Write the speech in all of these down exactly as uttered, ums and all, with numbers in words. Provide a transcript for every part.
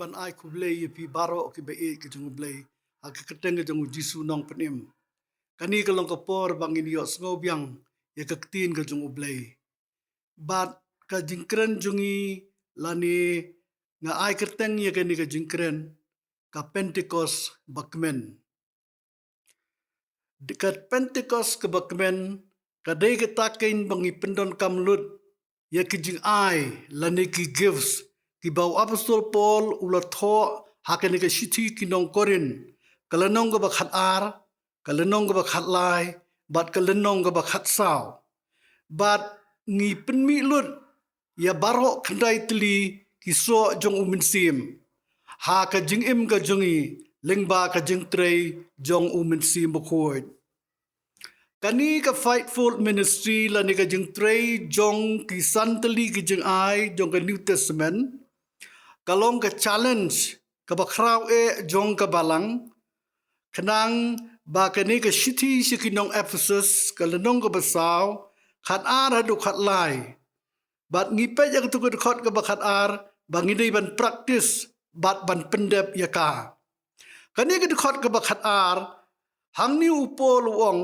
ban ai khublei ïa phi baroh kiba ïeit ka jong U Blei ha ka kyrteng ka jong U Jisu Nongpynim. Kane ka long ka por ba ngin ïohsngew biang ïa ka ktien ka jong U Blei. Bad ka jingkren jong ngi lane nga ai kyrteng ïa kane ka jingkren ka Pentecost bakmen. Ka Pentecost kaba kmen ka dei kata keiñ ba ngi pyndonkam lut ïa ki jingai lane ki gifts kiba u Apostol Paul u la thoh ha kane ka shithi ki nong Korinth, ka lynnong kaba khatar, ka lynnong kaba khatlai bad ka lynnong kaba khatsaw. Bad ngi pynmih lut ïa baroh khyndai tylli ki soh jong U Mynsiem ha ka jingim ka jong ngi lyngba ka jingtrei jong U Mynsiem Bakhuid. Kane ka Fivefold Ministry lane ka jingtrei jong ki san tylli ki jingai jong ka New Testament ka long ka challenge kaba khraw eh jong ka Balang. Khnang ba kane ka shithi sha ki nong Ephesus ka lynnong kaba saw, khatar haduh khatlai. Bad ngi peit ïa katu ka dkhot kaba khatar ba ngi dei ban practice bad ban pyndep ïa ka. Kane ka dkhot kaba khatar, hangne u Paul u ong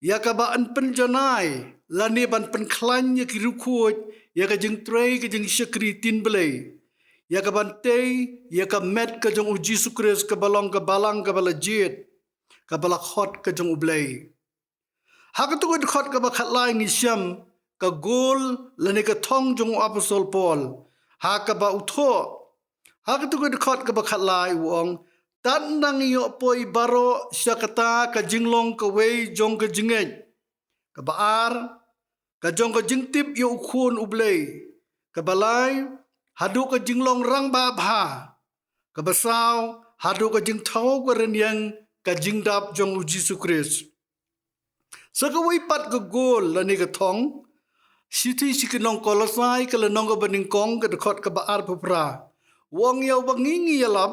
ïa ka ban pynjanai lane ban pynkhlaiñ ïa ki riewkhuid ïa ka jingtrei ka jingshakri ktien Blei, ïa ka ban tei ïa ka met ka jong U Jisu Khrist kaba long ka Balang kaba la jied, kaba la khot ka jong U Blei. Ha katu ka dkhot kaba khatlai ngi shem ka goal lane ka thong jong u Apostol Paul ha kaba u thoh. Ha katu ka dkhot kaba khatlai u ong, tad nang ïoh poi baroh sha kata ka jinglong kawei jong ka jingngeit. Kaba ar, ka jong ka jingtip ïa U Khun U Blei. Kaba lai, haduh ka jinglong rangbah bha. Kaba saw, haduh ka jingthaw ka rynïeng ka jingdap jong U Jisu Khrist. Sa kawei pat ka goal lane ka thong, shithi sha ki nong Kolosai ka lynnong kaba nyngkong ka dkhot kaba arphew phra. U ong ïa uba ngi ngi ïalap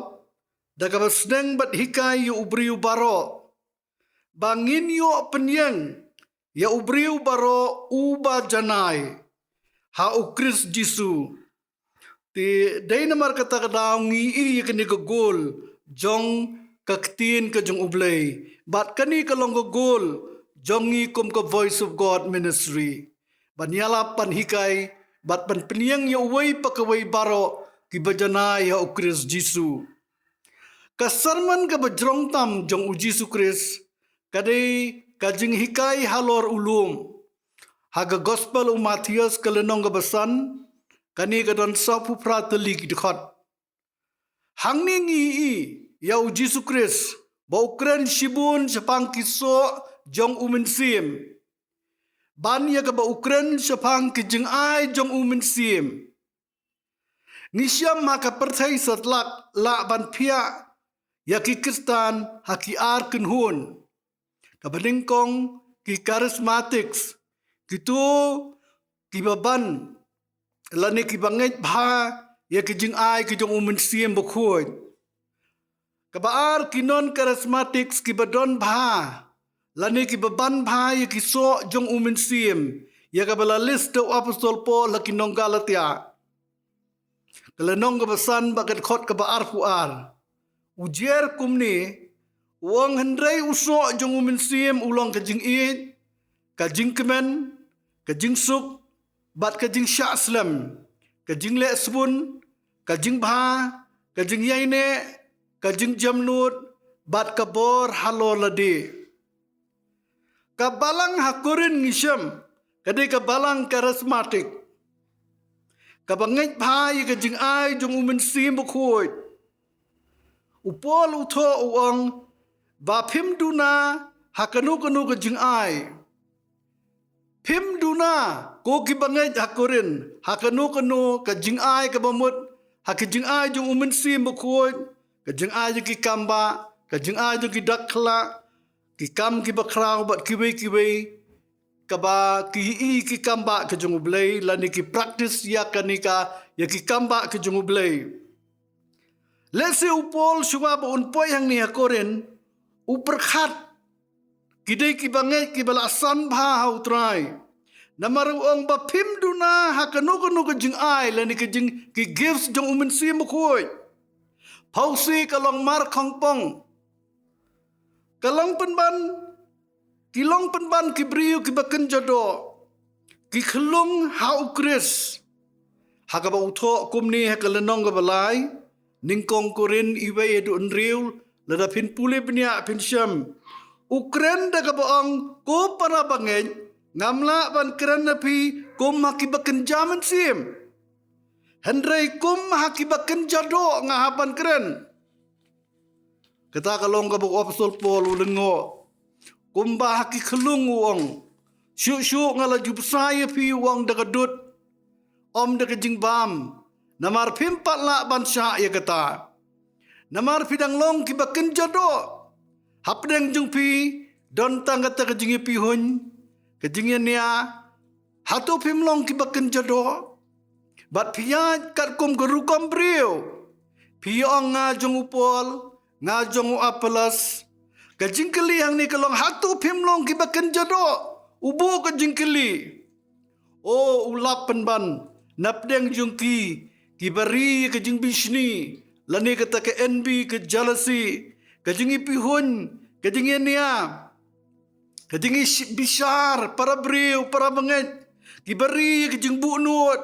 da kaba sneng bad hikai ïa u briew baroh ba ngin ïoh pynïeng ïa u briew baroh uba janai ha U Khrist Jisu. Te dei namar kata ka daw ngi ïohi ïa kane ka goal jong ka ktien ka jong U Blei. Bad kane ka long ka goal jong ngi kum ka Voice of God Ministry, ban ïalap, ban hikai bad ban pynïeng ïa uwei pa kawei baroh kiba janai ha U Khrist Jisu. Ka sermon kaba jrong tam jong U Jisu Khrist ka dei ka jinghikai halor u lum. Ha ka Gospel u Mathaios ka lynnong kaba san, kane ka don sawphew phra tylli ki dkhot. Hangne ngi ïohi ïa U Jisu Khrist ba u kren shibun shaphang ki soh jong U Mynsiem, ban ïa kaba u kren shaphang ki jingai jong U Mynsiem. Ngi shem ha ka pyrthei satlak lah ban phiah ïa ki Khristan ha ki ar kynhun. Kaba nyngkong, ki Charismatics, kito kiba ban lane kiba ngeit bha ïa ki jingai ki jong U Mynsiem Bakhuid. Kaba ar, ki Non-Charismatics, kiba don bha lane kiba ban bha ïa ki soh jong U Mynsiem, ïa kaba la list da u Apostol Paul ha ki nong Galatia, ka lynnong kaba san bad ka dkhot kaba arphew ar. U jer kumne, u ong, hynrei u soh jong U Mynsiem u long ka jingïeit, ka jingkmen, ka jingsuk bad ka jingshah slem, ka jingleh sbun, ka jingbha, ka jingïaineh, ka jingjemnud bad ka bor halor lade. Ka balang ha Korinth ngi shem ka dei ka balang Charismatic, kaba ngeit bha ïa ka jingai jong U Mynsiem Bakhuid. U Paul u thoh u ong ba phim duna ha kano kano ka jingai. Phim duna, ko kiba ngeit ha Korinth, ha kano kano ka jingai kaba mut ha ka jingai jong U Mynsiem Bakhuid, ka jingai jong ki kam bah, ka jingai jong ki dak khlah, ki kam kiba khraw bad kiwei kiwei, kaba ki ïohi ki kam bah ka jong U Blei lane ki practice ïa kane ka, ïa ki kam bah ka jong U Blei. Lehse u Paul shuwa ba un poi hangne ha Korinth u pyrkhat ki dei kiba ngeit kiba la san bha ha U Trai. Namar u ong ba phim duna ha kano kano ka jingai lane ka jing, ki gifts jong U Mynsiem Bakhuid. Phewse ka long mar khongpong. Ka long pynban, ki long pynban ki briew kiba kynja doh, ki khyllung ha U Khrist. Ha kaba u thoh kumne ha ka lynnong kaba lai, nyngkong Korinth wei haduh hynriew, lada phin pule bniah phin shem. U kren da kaba ong, ko para bangeit, ngam lah ban kren na phi kum ha kiba kynja mynsiem, hynrei kum ha kiba kynja doh nga hap ban kren. Kata ka long kaba u Apostol Paul u lyngngoh. Kumba ha ki khyllung u ong, shuh shuh nga la ju bsa ïa phi, u ong, da ka dud, ym da ka jingbam, namar phim pat lah ban shah ïa kata. Namar phi dang long kiba kynja doh. Hapdeng jong phi don tang kata ka jingïapeihuiñ, ka jingïania. Hato phim long kiba kynja doh? Bad phi ïaid katkum ka rukom briew. Phi ong nga jong u Paul, nga jong u Apollos. Ka jingkylli hangne ka long, hato phim long kiba kynja doh? U buh ka jingkylli. O, u lap pynban, napdeng jong ki, kiba ri ka jingbishni, lane kata ka envy, ka jealousy, ka jingïapeihuiñ, ka jingïania, ka jingïabishar, para briew, para bangeit, kiba ri ka jingbuhnud,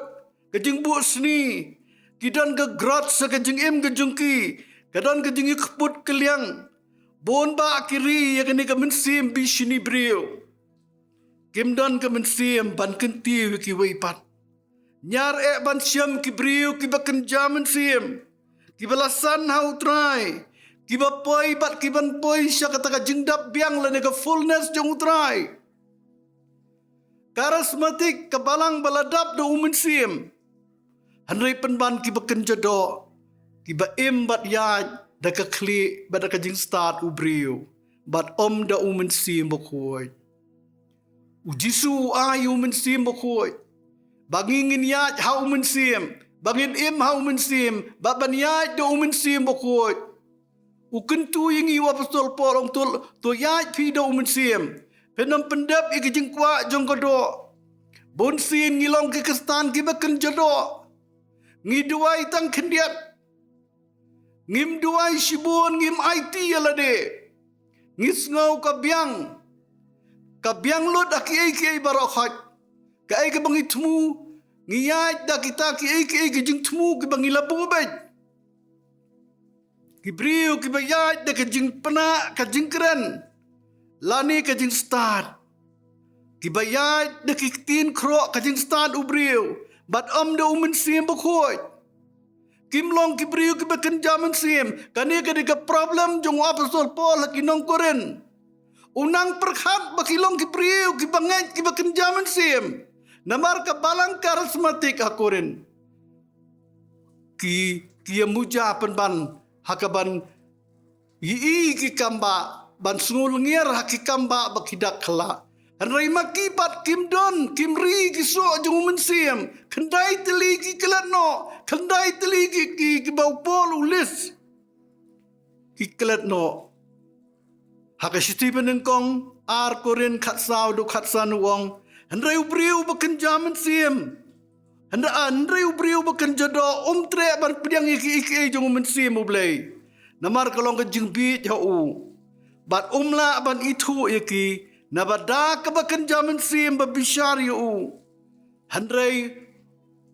ka jingbuhsni, ki don ka grudge ha ka jingim ka jong ki, ka don ka jingïakput kylliang. Bun bah ki ri ïa kane ka mynsiem bishni briew. Kim don ka mynsiem ban kyntiew ïa kiwei pat. Ñiar eh ban shem ki briew kiba kynja mynsiem, kiba la san ha U Trai, kiba poi bad kiban poi sha kata ka jingdap biang lane ka fullness jong U Trai. Charismatic, ka balang ba la dap da U Mynsiem. Hynrei pynban kiba kynja doh, kiba im bad ïaid da ka khlieh bad da ka jingstad u briew, bad ym da U Mynsiem Bakhuid. U Jisu u ai U Mynsiem Bakhuid ba ngi ngin ïaid ha U Mynsiem, ba ngin im ha U Mynsiem, bad ban ïaid da U Mynsiem Bakhuid. U kyntu ïa ngi u Apostol Paul, ong, to, to ïaid phi da U Mynsiem. Phin ym pyndep ïa ka jingkwah jong ka doh. Bunsien ngi long ki Khristan kiba kynja doh. Ngi duwai tang khyndiat. Ngim duwai shibun, ngim aiti ïa lade. Ngi sngew ka biang. Ka biang lut ha kiei kiei baroh khoit. Kaei kaba ngi thmu, ngi ïaid da kita kiei kiei ki jingthmu kiba ngi la buh beit. Ki briew kiba ïaid da ka jingpynah, ka jingkren, lane ka jingstad. Kiba ïaid da ki ktien khroh, ka jingstad u briew, bad ym da U Mynsiem Bakhuid. Kim long ki briew kiba kynja mynsiem. Kane ka dei ka problem jong u Apostol Paul ha ki nong Korinth. U nang pyrkhat ba ki long ki briew kiba ngeit, kiba kynja mynsiem. Namar ka balang charismatic ha Korinth, ki, ki ïa muja pynban ha kaban ïohi ki kambah, ban sngewlyngngier ha ki kambah ba ki dak khlak. Hynrei ma ki pat kim don, kim ri ki soh jong U Mynsiem. Khyndai tylli ki klet noh, khyndai tylli ki, ki, kiba u Paul u list. Ki klet noh. Ha ka shithi banyngkong, ar Korinth khatsaw haduh khatsan u ong, hynrei u briew ba kynja mynsiem, hynrei, hynrei u briew ba kynja doh um treh ban pdiang ïa kiei kiei jong U Mynsiem U Blei. Namar ka long ka jingbieit ha u. Bad um lah ban ithuh ïa ki, naba da kaba kynja mynsiem ba bishar ïa u. Hynrei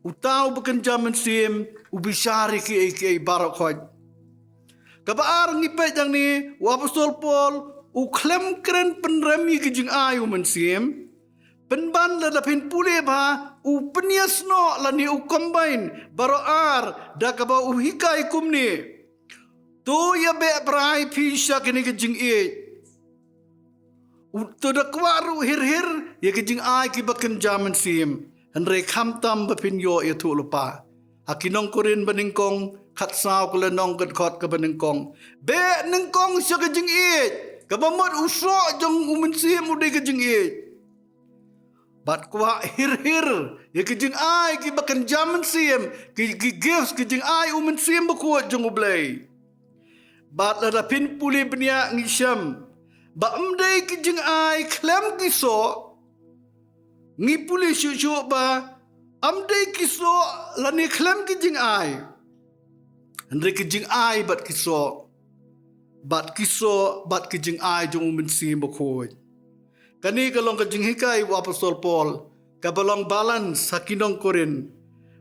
uta uba kynja mynsiem u bishar ïa kiei kiei baroh khoit. Kaba ar ngi peit hangne, u Apostol Paul u khlem kren pynrem ïa ki jingai U Mynsiem. Pynban lada phin pule bha, u pynïasnoh lane u combine baroh ar da kaba u hikai kumne. To ïa beh brai phi sha kine ki jingïeit. U, to da kwah ruh hir hir ïa ki jingai kiba kynja mynsiem. Hynrei khamtam ba phin ïoh ïathuhlypa. Ha ki nong Korinth banyngkong khatsaw, ka lynnong ka dkhot kaba nyngkong. Beh nyngkong sha ka jingïeit. Kaba mut u soh jong U Mynsiem u dei ka jingïeit. Bad kwah hir hir ïa ki jingai kiba kynja mynsiem, ki, ki gifts, ki jingai U Mynsiem Bakhuid jong U Blei. Bad lada phin pule bniah ngi shem ba ym dei ki jingai khlem ki soh. Ngi pule shuh shuh ba ym dei ki soh lane khlem ki jingai. Hynrei ki jingai bad ki soh, bad ki soh bad ki jingai jong u Mynsiem Bakhuid. Kane ka long ka jinghikai u Apostol Paul kaba long balance ha ki nong Korinth.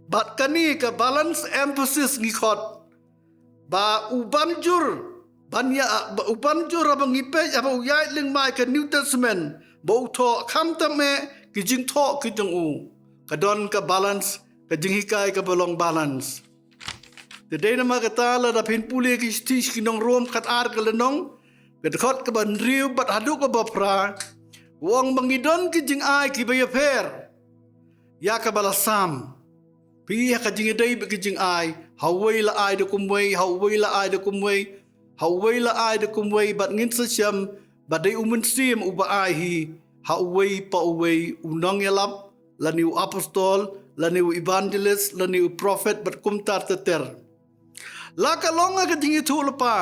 Bad kane ka balance emphasis ngi khot ba u ban jur, ban ïa, ba u ban jur haba ngi peit, haba u ïaid lyngba ka New Testament, ba u thoh khamtam eh ki jingthoh ki jong u. Ka don ka balance, ka jinghikai kaba long balance. Te dei namar kata lada phin pule ki shithi sha ki nong Rom khatar ka lynnong, ka dkhot kaba hynriew bad haduh kaba phra, u ong ba ngi don ki jingai kiba ïapher ïa kaba la sam. Phi ha ka jingïadei bad ki jingai, ha uwei la ai da kumwei, ha uwei la ai da kumwei, ha uwei la ai da kumwei, bad ngin sa shem ba dei u Mynsiem uba ai hi ha uwei pa uwei, u nongïalap, lane u apostol, lane u evangelist, lane u prophet, bad kumta ter ter. La ka long ha ka jingïathuhlypa,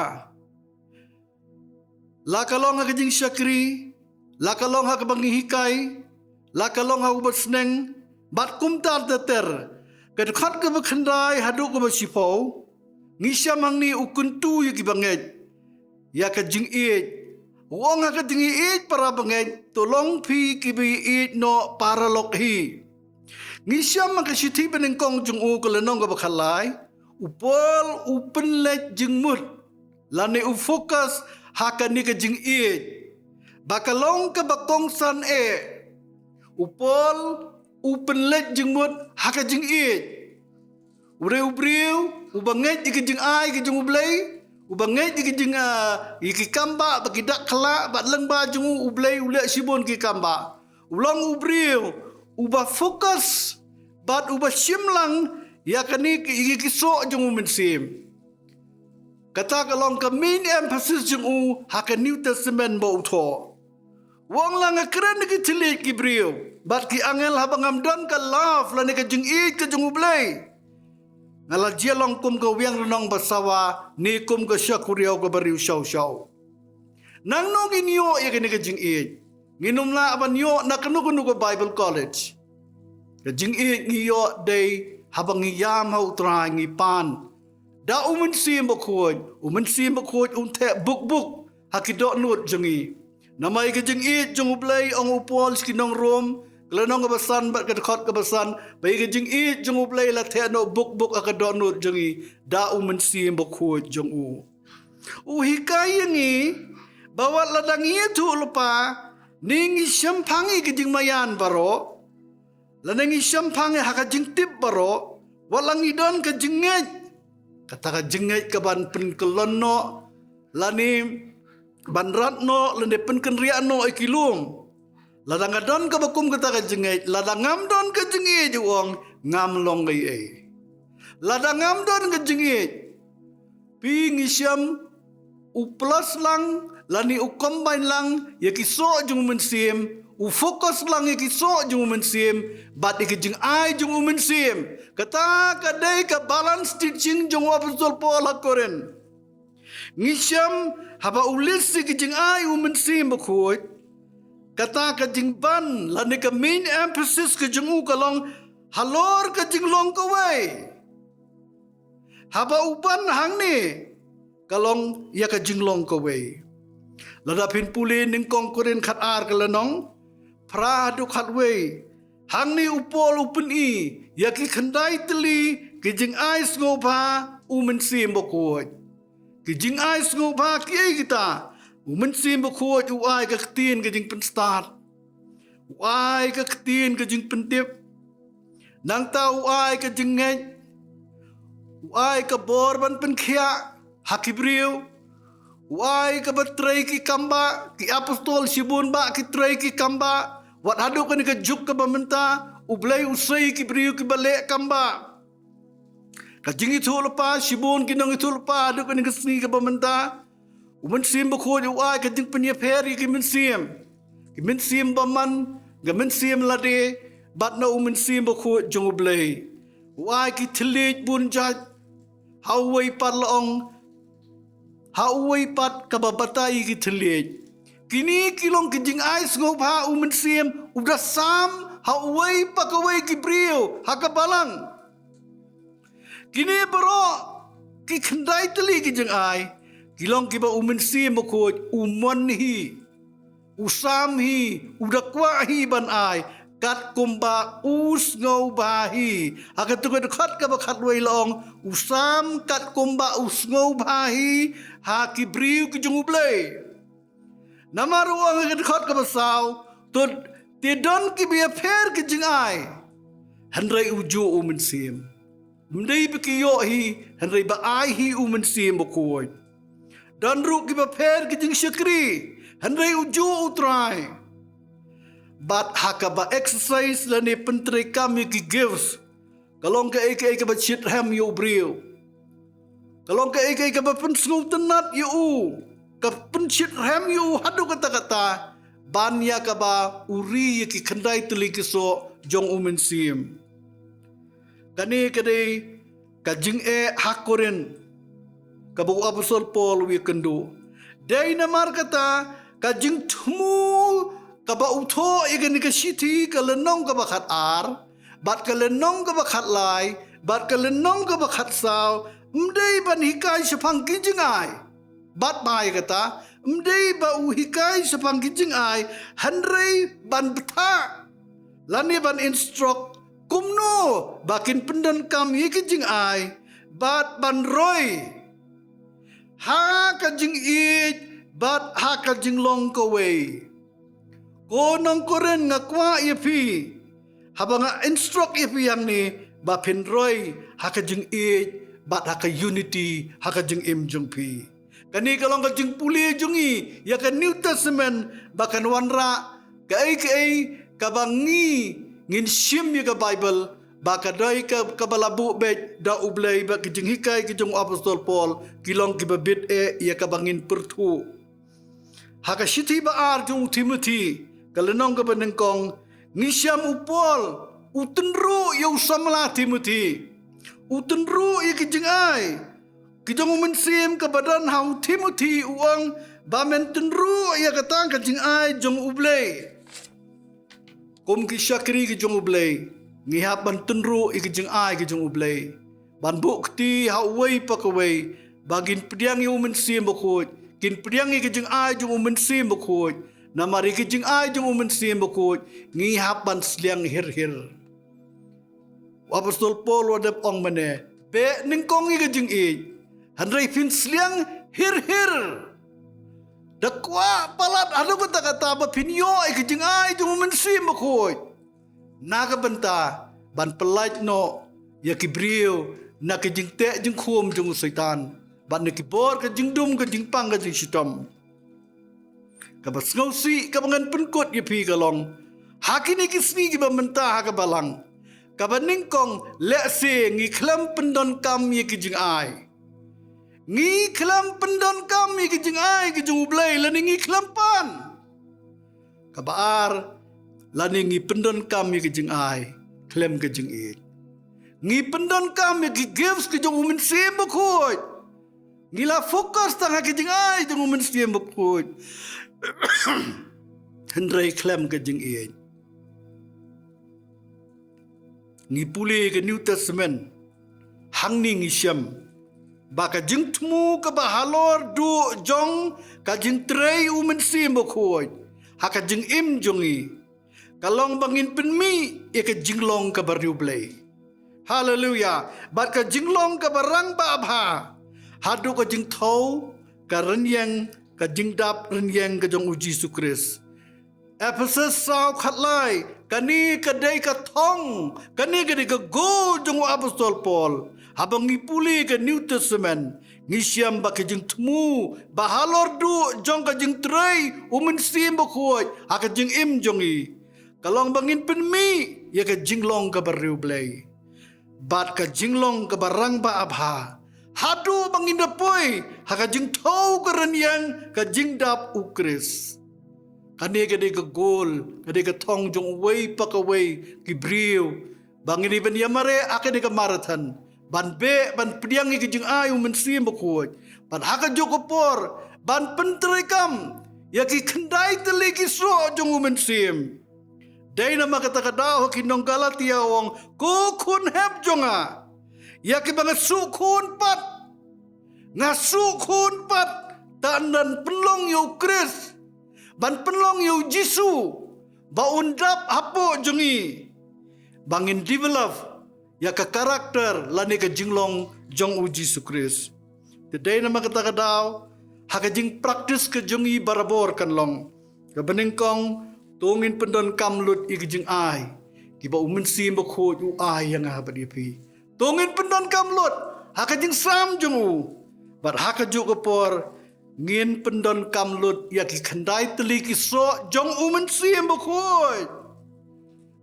la ka long ha ka jingshakri, la ka long ha kaba ngi hikai, la ka long ha uba sneng, bad kumta ter ter. Ka dkhot kaba khyndai haduh kaba shiphew, ngi shem hangne u kyntu ïa kiba ngeit ïa ka jingïeit. U ong ha ka jingïeit para bangeit, to long phi kiba ïeit noh paralok hi. Ngi shem ha ka shithi banyngkong jong u ka lynnong kaba khatlai, u Paul u pynleit jingmut, lane u focus ha kane ka jingïeit, ba ka long kaba kongsan eh. U Paul u pynleit jingmut ha ka jingïeit. U dei u briew uba ngeit ïa ki jingai ki jong u Blei, uba ngeit ïa ki jing, ah, ïa ki kambah, ba ki dak khlak, bad lyngba jong u, u Blei u leh shibun ki kambah. U long u briew uba focus bad uba shim lang ïa kane ki, ïa ki soh jong u Mynsiem. Kata ka long ka main emphasis jong u ha ka New Testament ba u thoh. U ong lang, nga kren ïa ki thylliej ki briew bad ki angel haba ngam don ka love lane ka jingïeit ka jong u Blei. Nga la jia long kum ka wiang rnong ba sawa, ne kum ka shakuriaw kaba riewshaw shaw. Nangno ngin ïoh ïa kane ka jingïeit? Ngin ym lah ban ïoh na kano kano ka Bible college. Ka jingïeit ngi ïoh dei haba ngi ïam ha u Trai, ngi pan. Da u Mynsiem Bakhuid, u Mynsiem Bakhuid un theh buk buk ha ki dohnud jong ngi. Namar ïa ka jingïeit jong u Blei, ong u Paul sha ki nong Rom, ka lynnong kaba san bad ka dkhot kaba san, ba ïa ka jingïeit jong u Blei la theh noh buk buk ha ka dohnud jong ngi da u Mynsiem Bakhuid jong u. U hikai ïa ngi ba wat lada ngi ïathuhlypa, ne ngi shemphang ïa ka jingmaïan baroh, lane ngi shemphang ïa ha ka jingtip baroh, wat la ngi don ka jingngeit. Kata ka jingngeit ka ban pynkyllon noh, lane ban rat noh, lane pynkynriah noh ïa ki lum. Lada nga don kaba kum kata ka jingngeit, lada ngam don ka jingngeit, u ong, ngam long ei ei. Lada ngam don ka jingngeit, phi, ngi shem u plus lang, lane u combine lang ïa ki soh jong u Mynsiem, u focus lang ïa ki soh jong u Mynsiem bad ïa ki jingai jong u Mynsiem. Kata ka dei ka balance teaching jong u Apostol Paul ha Korinth. Ngi shem haba u list ïa ki jingai u Mynsiem Bakhuid, kata ka jingban lane ka main emphasis ka jong u ka long halor ka jinglong kawei. Haba u ban hangne, ka long ïa ka jinglong kawei. Lada phin pule Nyngkong Korinth khatar ka lynnong phra haduh khatwei, hangne u Paul u pyni ïa ki khyndai tylli ki jingai sngewbha u Mynsiem Bakhuid. Ki jingai sngewbha kiei kita? U Mynsiem Bakhuid u ai ka ktien ka jingpynstad, u ai ka ktien ka jingpyntip, nangta u ai ka jingngeit, u ai ka bor ban pynkhiah ha ki briew, u ai kaba trei ki kambah, ki apostol shibun bah ki trei ki kambah, wat haduh kane ka juk kaba mynta, u Blei u sei ki briew kiba leh kambah. Ka jingïathuhlypa, shibun ki nongïathuhlypa haduh kane ka sngi kaba mynta. U Mynsiem Bakhuid u ai ka jingpynïapher ïa ki mynsiem, ki mynsiem bymman, ka mynsiem lade, bad na u Mynsiem Bakhuid jong u Blei. U ai ki thylliej bun jait. Ha uwei pat la ong, ha uwei pat kaba batai ïa ki thylliej. Kine ki long ki jingai sngewbha u Mynsiem u da sam ha uwei pa kawei ki briew ha ka balang. Kine baroh ki khyndai tylli ki jingai, ki long kiba u Mynsiem Bakhuid u mon hi, u sam hi, u da kwah hi ban ai, kat kumba u sngewbha hi. Ha katu ka dkhot kaba khatwei la ong, u sam kat kumba u sngewbha hi ha ki briew ki jong U Blei. Namar u ong ha ka dkhot kaba saw, to te don kiba ïapher ki jingai, hynrei u juh u Mynsiem. Ym dei ba ki ïoh hi, hynrei ba ai hi u Mynsiem Bakhuid. Don ruh kiba pher ki jingshakri, hynrei u juh U Trai. Bad ha kaba exercise lane pyntreikam ïa ki gifts, ka long kaei kaei kaba shitrhem ïa u briew. Ka long kaei kaei kaba pynsngewtynnat ïa u, ka pynshitrhem ïa u haduh katta katta, ban ïa kaba u ri ïa ki khyndai tylli ki soh jong u Mynsiem. Kane ka dei ka jingeh ha Korinth kaba u Apostol Paul u ïakynduh. Dei namar kata ka jingthmu kaba u thoh ïa kane ka shithi, ka lynnong kaba khatar bad ka lynnong kaba khatlai bad ka lynnong kaba khatsaw, ym dei ban hikai shaphang ki jingai. Bad ba ïa kata, ym dei ba u hikai shaphang ki jingai, hynrei ban bthah lane ban instruct kumno ba kin pyndonkam ïa ki jingai, bad ban roi ha ka jingïeit bad ha ka jinglong kawei. Ko nong Korinth, nga kwah ïa phi, haba nga instruct ïa phi hangne, ba phin roi ha ka jingïeit bad ha ka unity ha ka jingim jong phi. Kane ka long ka jingpule jong ngi ïa ka New Testament, ba kan wanrah kaei kaei kaba ngi ngin shim ïa ka Bible, ba ka dei ka, kaba la buh beit da U Blei bad ka jinghikai ka jong u Apostol Paul ki long kiba bit eh ïa kaba ngin pyrthuh. Ha ka shithi ba ar jong u Timothy, ka lynnong kaba nyngkong, ngi shem u Paul u tynruh ïa u samla Timothy, u tynruh ïa ki jingai ki jong u Mynsiem kaba don ha u Timothy, u ong ba men tynruh ïa kata ka jingai jong U Blei. Kum ki shakri ki jong U Blei, ngi hap ban tynruh ïa ki jingai ki jong U Blei, ban buh kti ha uwei pa kawei, ba kin pdiang ïa u Mynsiem Bakhuid, kin pdiang ïa ki jingai jong u Mynsiem Bakhuid. Namar ïa ki jingai jong u Mynsiem Bakhuid ngi hap ban sliang hir hir. U Apostol Paul u la dep ong mynne, beh nyngkong ïa ka jingïeit, hynrei phin sliang hir hir. Da kwah palat haduh katta katta ba phin ïoh ïa ka jingai jong u Mynsiem Bakhuid, na ka bynta ban pyllait noh ïa ki briew na ka jingteh jingkhum jong u Soitan, bad na ki bor ka jingdum, ka jingpang, ka jingshitom. Kaba sngewsih kaba ngan pynkut ïa phi ka long, ha kine ki sngi kiba mynta ha ka balang, kaba nyngkong, lehse ngi khlem pyndonkam ïa ki jingai. Ngi khlem pyndonkam ïa ki jingai ki jong U Blei, lane ngi khlem pan. Kaba ar, lane ngi pyndonkam ïa ki jingai khlem ka jingïeit. Ngi pyndonkam ïa ki gifts ki jong u Mynsiem Bakhuid. Ngi la focus tang ha ki jingai jong u Mynsiem Bakhuid, hynrei khlem ka jingïeit. Ngi pule ka New Testament, hangne ngi shem ba ka jingthmu kaba halor duh jong ka jingtrei u Mynsiem Bakhuid ha ka jingim jong ngi, ka long ba ngin pynmih ïa ka jinglong kaba riewblei. Haleluya. Bad ka jinglong kaba rangbah bha haduh ka jingthew ka rynïeng, ka jingdap rynïeng ka jong u Jisu Khrist. Ephesus saw khatlai, kane ka dei ka thong, kane ka dei ka goal jong u Apostol Paul. Haba ngi pule ka New Testament, ngi shem ba ka jingthmu ba halor duh jong ka jingtrei u Mynsiem Bakhuid ha ka jingim jong ngi, ka long ba ngin pynmih ïa ka jinglong kaba riewblei bad ka jinglong kaba rangbah bha haduh ba ngin da poi ha ka jingthew ka rynïeng, ka jingdap u Khrist. Kane ka dei ka goal, ka dei ka thong jong uwei pa kawei ki briew, ba ngin ïa ban ïa mareh ha kane ka marathon, ban beh ban pdiang ïa ki jingai u Mynsiem Bakhuid, ban ha kajuh ka por ban pyntreikam ïa ki khyndai tylli ki soh jong u Mynsiem. Dei namar kata ka daw ha ki nong Galatia u ong, ko khun hep jong nga, ïa kiba nga shu khun pat, Nga shu khun pat tang ban pynlong ïa u Khrist, ban pynlong ïa u Jisu, ba un dap hapoh jong ngi, ba ngin develop ïa ka character lane ka jinglong jong u Jisu Khrist. Te dei namar kata ka daw, ha ka jingpractice ka jong ngi barabor kan long, kaba nyngkong, to ngin pyndonkam lut ïa ka jingai kiba u Mynsiem Bakhuid u ai ïa nga bad ïa phi. To ngin pyndonkam lut ha ka jingsam jong u, bad ha kajuh ka por ngin pyndonkam lut ïa ki khyndai tylli ki soh jong u Mynsiem Bakhuid.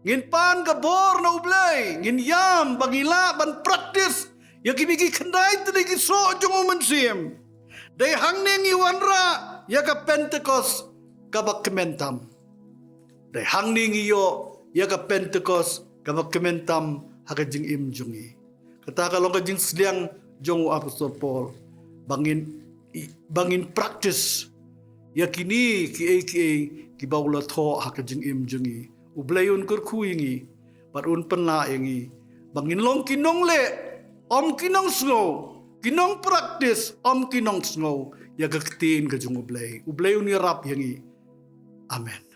Ngin pan ka bor na U Blei, ngin ïam ba ngi lah ban practice ïa kine ki khyndai tylli ki soh jong u Mynsiem. Dei hangne ngi wanrah ïa ka Pentecost kaba kmen tam. Dei hangne ngi ïoh ïa ka Pentecost kaba kmen tam ha ka jingim jong ngi. Kata ka long ka jingsliang jong u Apostol Paul, ba ngin, ba ngin practice ïa kine kiei kiei kiba u la thoh ha ka jingim jong ngi. U Blei un kyrkhu ïa ngi bad un pynlah ïa ngi ba ngin long ki nongleh, ym ki nongsngew, ki nongpractice, ym ki nongsngew ïa ka ktien ka jong U Blei. U Blei un ïarap ïa ngi. Amen.